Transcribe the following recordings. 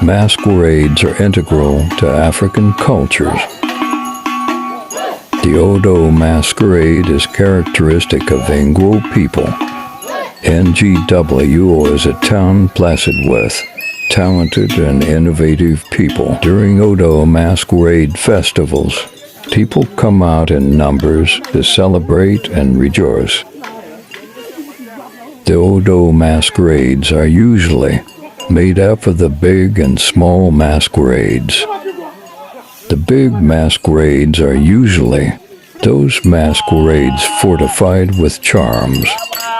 Masquerades are integral to African cultures. The Odo masquerade is characteristic of Ngwo people. NGWO is a town placid with talented and innovative people. During Odo masquerade festivals, people come out in numbers to celebrate and rejoice. The Odo masquerades are usually made up of the big and small masquerades. The big masquerades are usually those masquerades fortified with charms.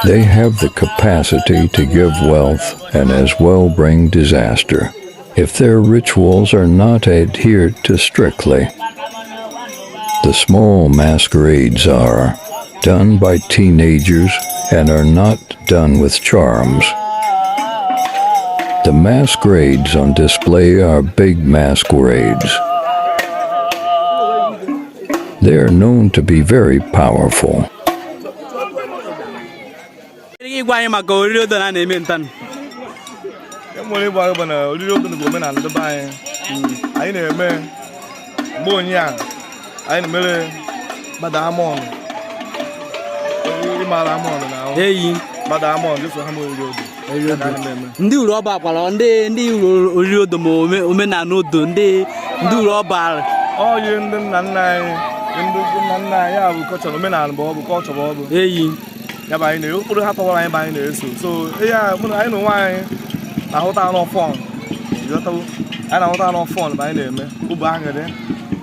They have the capacity to give wealth and as well bring disaster if their rituals are not adhered to strictly. The small masquerades are done by teenagers and are not done with charms. The masquerades on display are big masquerades. They are known to be very powerful. Ịgwa anyị maka oriri odo na a na-eme ntanụ. E nwere ịgba agba na oriri odo bụ omenala ndị be anyị. Anyị na-eme mgbe onye a anyị na-emere gbada amọn, ịmara amọn na ahụ. Eyi. Gbada amọn jeso ha ma oriri odo. Oriri odo. Ka anyị na-eme. Ndị uru ọba kwara ndị uru oriri odo ma omenala odo ndị uru ọba. Ọ ihe ndị nna nna anyị, ndị nna nna anyị ya bụ kọlchọ na omenala bụ ọ bụ kọlchọ bụ ọ bụ. Eyi. Ya bụ anyị na ụkpụrụ ha tọwara anyị bụ anyị na-eso. So ihe a mụ na anyị na onwe anyị na-ahụta anụ fun, ịghọtawo? Anyị na-ahụta anụ fun bụ anyị na-eme ụbụ aṅụrị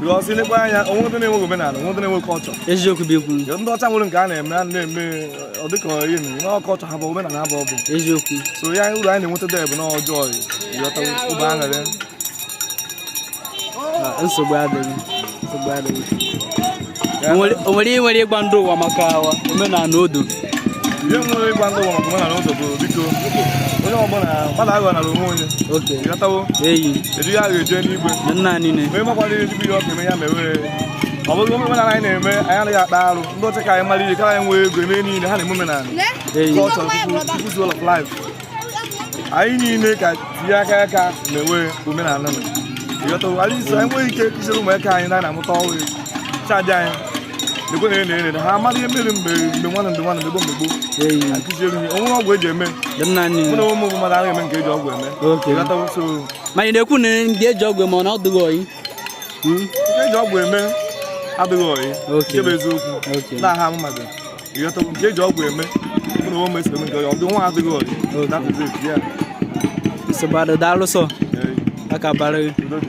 because ilekwa anya, onwe ndị na-enweghị omenala, onwe ndị na-enweghị kọlchọ. Eziokwu bụ ikwu. Ndị ọcha nwere nke a na-eme, a na-eme ọ dịka ihe na kọlchọ ha bụ omenala ha bụ ọ bụ. Eziokwu. So ya uru anyị na-enweta dị bụ na ọjọọ, ịghọtawo? Ụbụ aṅụrị. Ah, nsogbu adịghị, nsogbu adịghị. O nwere ihe nwere ịgwa ndị ụwa maka omenala odo? Ihe nwere ịgwa ndị ụwa maka omenala ụzọ bụ, biko, onye ọbụla mmadụ aghọnara onwe onye. Ịghọtawo? Eyi. Edu ya ga-eje n'igwe. Nna niile. Onye makwara ezigbo ihe ọ ga-eme ya mewe. Ọ bụghị omenala anyị na-eme, anyị anaghị akpa arụ. Ndị ọcha ka anyị mara ihe kara anyị nwee ego eme niile ha na-eme omenala. Culture, people's way of life. Anyị niile ka tinye aka aka na-enwe omenala nọ. Ịghọtawo? Anyị so anyị nwee ike kụziere ụmụaka anyị na anyị na-amụta ọrụ chaji anyị lekwe na ene ene ha amara ihe mere mgbe nwanne mgbe nwanne mgbe gboo mgbe gboo. Akụziere ihe onwere ọgwụ eji eme. Nna Mụ na niile. ụmụ mmadụ anaghị eme nke eji ọgwụ eme. Ịghọtawo? So Ma ị na-ekwu na ndị eji ọgwụ eme ọ na ọ dịghị oyi? Nke eji ọgwụ eme adịghị oyi. Nke bụ eziokwu. Na aha mmadụ, ịghọtawo? Nke eji ọgwụ eme, mụ na onwe m esi eme nke ọ dị nwa adịghị oyi. That is it, yeah. Nsogbu adị, daalụ sọ. Yeah. Aka bara gị. Udo dị.